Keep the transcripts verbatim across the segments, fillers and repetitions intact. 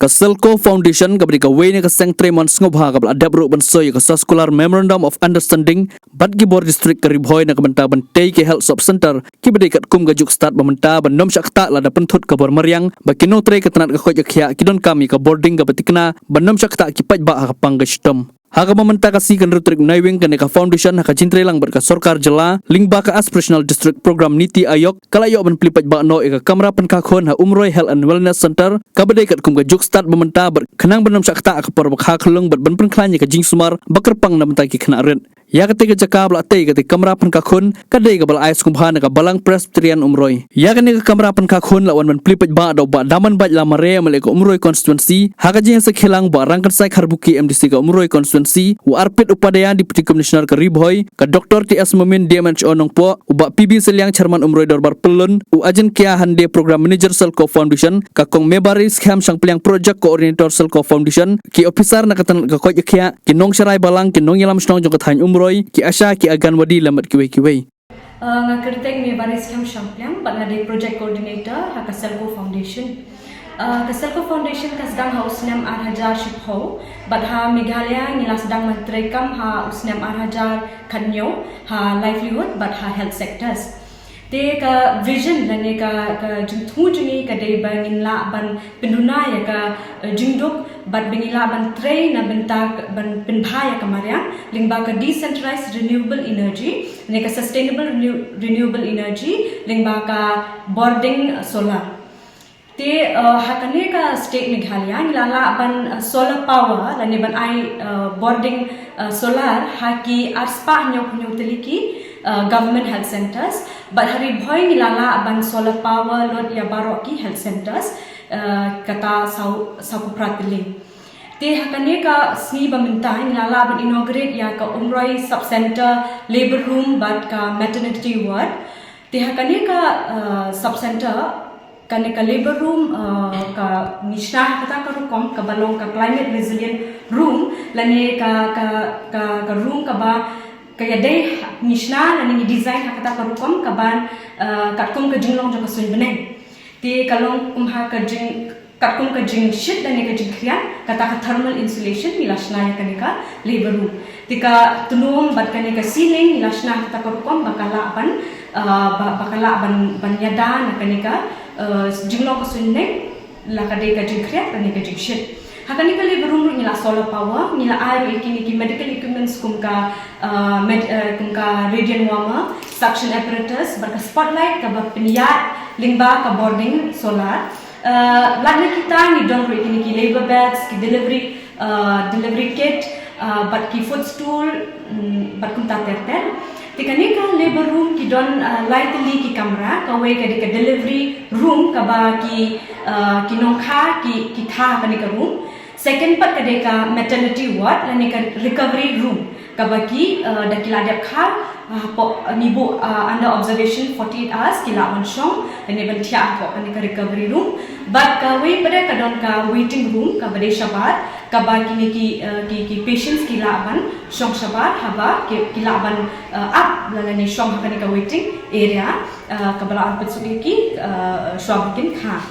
Ka Selco Foundation kaba dei kawei na ka seng trei mon sngewbha kaba la dep ruh ban soi ïa ka soskular Memorandum of Understanding bad ki bor district ka Ri Bhoi na ka bynta ban tei ki health sub center kiba dei katkum ka juk stad ba mynta ban ym shah ktah lada pynthut ka bor mariang ba ki nongtrei ka tnat ka koit ka khiah ki donkam ïa ka boarding kaba thikna ban ym shah ktah ki paidbah ha ka pang ka shitom. Ha kaba mynta ka sngi ka hynriew tarik Naiwieng kane ka foundation ha ka jingtrei lang bad ka sorkar jylla lyngba ka Aspirational District Program NITI Aayog ka la ïoh ban plie paidbah noh ïa ka kamra pynkha khun ha Umroi Health and Wellness Center kaba dei katkum ka juk stad ba mynta bad khnang ban ym shah ktah ka por ba kha khyllung bad ban pynkhlaiñ ïa ka jingsumar ba kyrpang na bynta ki khynnah rit. Ïa katei ka jaka ba la tei katei kamra pynkha khun ka dei kaba la ai sngewbha na ka Balang Presbyterian Umroi. Ïa kane ka kamra pynkha khun la wan ban plie paidbah da u Bah Damanbait Lamare, M L A ka Umroi constituency, ha ka jingïasakhia lang u Bah Rangkynsai Kharbuki, M D C ka Umroi constituency, u Arpit Upadhyaya, Deputy Commissioner ka Ri Bhoi, ka Doctor T S Momin, D M H O Nongpoh, u Bah P B Sylliang, Chairman Umroi Dorbar Pyllun, u Ajin Kia Hande, Program Manager Selco Foundation, ka Kong Mebari Skhem Shangpliang, Project Coordinator Selco Foundation, ki officer na ka tnat ka koit ka khiah, ki nongsharai balang, ki nongïalam shnong jong ka thaiñ Umroi, ki ASHA, ki Anganwadi lem bad kiwei kiwei. Uh, nga kyrteng Mebari Skhem Shangpliang bad nga dei Project Coordinator ha ka Selco Foundation. Uh, ka Selco Foundation ka sdang ha u snem ar hajar shiphew bad ha Meghalaya ngi la sdang ban treikam ha u snem ar hajar khathynñiew ha livelihood bad ha health sectors. Te ka vision lane ka, ka jingthmu jong ngi ka dei ba ngin lah ban pynduna ïa ka, eh, jingduk bad ba ngin lah ban trei na bynta ka, ban pynbha ïa ka mariang lyngba ka decentralized renewable energy ne ka sustainable renew-, renewable energy lyngba ka bording, eh, solar. Te, eh, ha kane ka state Meghalaya ngi la lah ban, eh, solar power lane ban ai, eh, bording, eh, solar ha ki arspah hynñiewphew hynñiew tylli ki, eh, government health centers. Bad ha Ri Bhoi ngi la lah ban solar power load ïa baroh ki health centers, eh, kata saw, sawphew phra tylli. Te ha kane ka sngi ba mynta ngi la lah ban inaugurate ïa ka Umroi Sub Center, Labour Room bad ka Maternity Ward. Te ha kane ka, eh, Sub Center, kane ka Labour Room, eh, ka ngi shna ha kata ka rukom kaba long ka Climate Resilient Room lane ka, ka, ka, ka room kaba ka ïadei ngi shna lane ngi design ha kata ka rukom kaban, eh, katkum ka jinglong jong ka suiñ bneng. Te ka long kum ha ka jing, katkum ka jingshit lane ka jingkhriat, kata ka thermal insulation ngi la shna ïa kane ka labour room. Te ka tnum bad kane ka ceiling ngi la shna kata ka rukom ba ka lah ban, ah, ba, ba ka lah ban, ban ïada na kane ka, ah, jinglong ka suiñ bneng, la ka dei ka jingkhriat lane ka jingshit. Ha kane ka labour room ruh ngi la solar power, ngi la ai ruh ïa kine ki medical equipments kum ka, ah, med, eh, kum ka radiant warmer, suction apparatus, bad ka spotlight kaba pynïaid lyngba ka bording solar. Eh, lada kita ngi don ruh ïa kine ki labour bags, ki delivery, eh, delivery kit, eh, bad ki footstool, mm, bad kumta ter ter. Te kane ka labour room ki don, eh, lai tylli ki kamra, kawei ka dei ka delivery room kaba ki, eh, ki nongkha ki, ki kha ha kane ka room. Second pat ka dei ka maternity ward lane ka recovery room kaba ki, eh, da ki la dep kha, ah, hapoh, eh, ngi buh, eh, under observation forty-eight hours ki lah ban shong lane ban thiah hapoh kane ka recovery room. Bad kawei pat ka don ka waiting room kaba dei shabar kaba kine ki, eh, ki, ki patients ki lah ban shong shabar haba ki, ki lah ban, eh, ap lane shong ha kane ka waiting area, eh, kaba lah ban pynsuk ïa ki, eh, shuwa ba kin kha.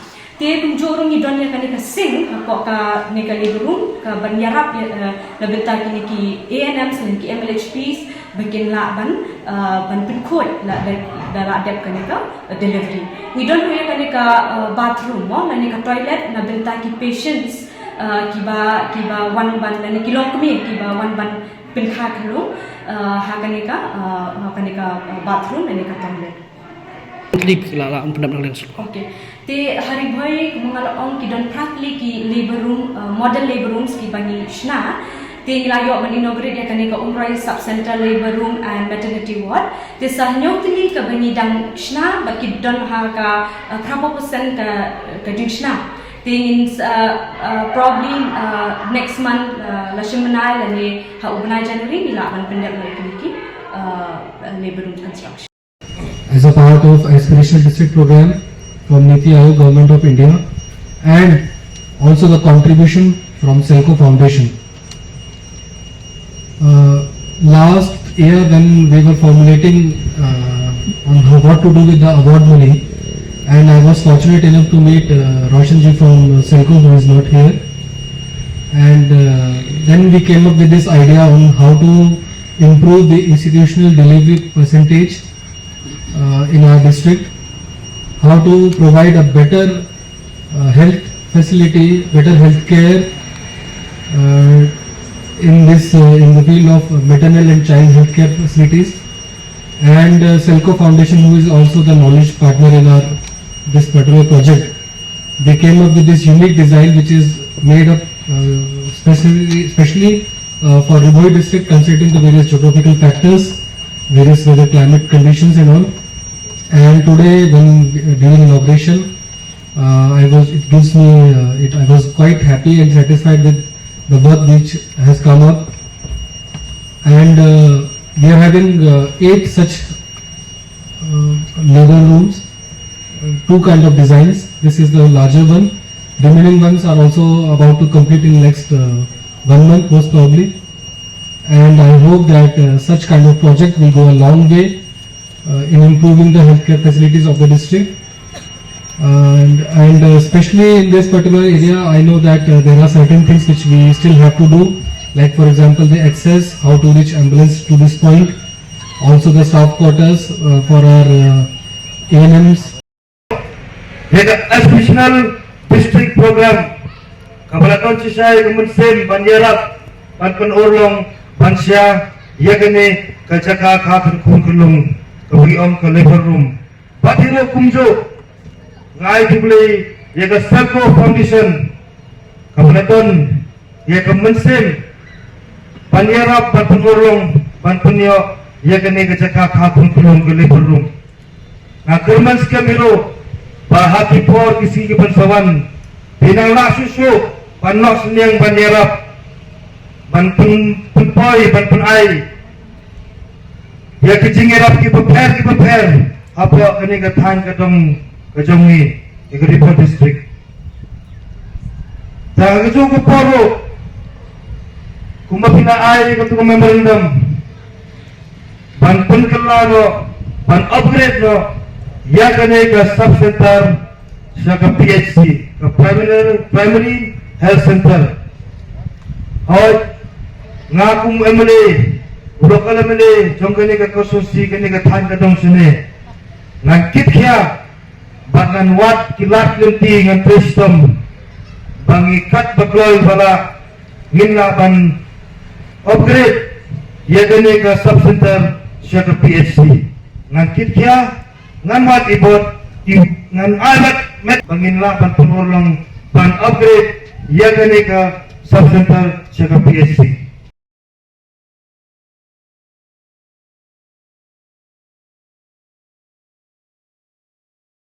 Te kumjuh ruh ngi don ïa kane ka sink hapoh kane ka labour room kaban ïarap ïa, eh, na bynta kine ki A N Ms ne ki M L H Ps ba kin lah ban, eh, ban pynkhuid lada, lada la dep kane ka, eh, delivery. Ngi don ruh ïa kane ka, eh, bathroom mo, lane ka toilet na bynta ki patients, eh, kiba, kiba wan ban, lane ki longkmie kiba wan ban pynkha khyllung, eh, ha kane ka, eh, ha kane ka, eh, bathroom lane ka toilet. Clip la la ong pendap na lens. Okay. Te ha Ri Bhoi kumba nga la ong ki don phra tylli ki labour room, uh, model labour rooms kiba ngi shna. Te ngi la ïoh ban inaugurate ïa kane ka Umroi Sub Center Labour Room and Maternity Ward. Te sa hynñiew tylli kaba ngi dang shna bad ki don ha ka, uh, phra phew percent ka, ka jingshna. Te ngin, uh, uh, probably, uh, next month, uh, la shim bnai lane ha u bnai January ngi lah ban pyndep ïa kine ki, uh, uh, labour room construction. As a part of Aspirational District Program from NITI Aayog, Government of India, and also the contribution from Selco Foundation. Uh, last year when we were formulating, uh, on how, what to do with the award money, And I was fortunate enough to meet uh, Roshan ji from uh, Selco, who is not here. And uh, then we came up with this idea on how to improve the institutional delivery percentage uh, in our district, how to provide a better uh, health facility, better health care uh, in this uh, in the field of maternal and child healthcare facilities. And uh, Selco Foundation, who is also the knowledge partner in our this particular project, they came up with this unique design which is made up uh, specially, specially uh, for Ri Bhoi district, considering the various geographical factors, various weather climate conditions and all. And today, when uh, during inauguration, uh, I was it gives me uh, it I was quite happy and satisfied with the work which has come up. And uh, we are having uh, eight such uh, labor rooms, uh, two kind of designs. This is the larger one. Remaining ones are also about to complete in next uh, one month, most probably. And I hope that uh, such kind of project will go a long way uh, in improving the healthcare facilities of the district. And, and uh, especially in this particular area, I know that uh, there are certain things which we still have to do, like for example, the access, how to reach ambulance to this point, also the staff quarters uh, for our uh, A N Ms. Ïa ka Aspirational District Program kaba la don shisha ïa ka mynsiem ban ïarap ban pynurlong ban sha ïa kane ka jaka kha kynkhun kynlung kaba ngi ong ka labor room. Bad hi ruh kumjuh nga ai khublei ïa ka Selco Foundation kaba la don ïa ka mynsiem ban ïarap ban pynurlong ban pynïoh ïa kane ka jaka kha kynkhun kynlung ka labor room. Nga kyrmen skhem hi ruh ba ha ki por ki sngi ki ban sa wan phin nang lah shuh shuh ban noh synñiang ban ïarap ban pyn pynpoi ban pynai ïa ki jingïarap ki bapher ki bapher hapoh kane ka thaiñ ka dong ka jong ngi ïa ka Ri Bhoi District. Te ha kajuh ka por ruh kumba phi la ai ïa katu ka memorandum ban pynkylla noh ban upgrade noh ïa kane ka sub center sha ka P H C, ka Primary, Primary Health Center. Hooid, nga kum M L A, u local M L A jong kane ka constituency, kane ka thaiñ ka dong shane, ngan kit khia bad ngan wad ki lad ki lynti, ngan trei shitom ba ngi kat ba kloi ba lah ngin lah ban upgrade ïa kane ka sub center sha ka P H C. Ngan kit khia, ngan wad i bor, i, ngan ai bad met ba ngin lah ban pynurlong ban upgrade ïa kane ka sub center sha ka P H C.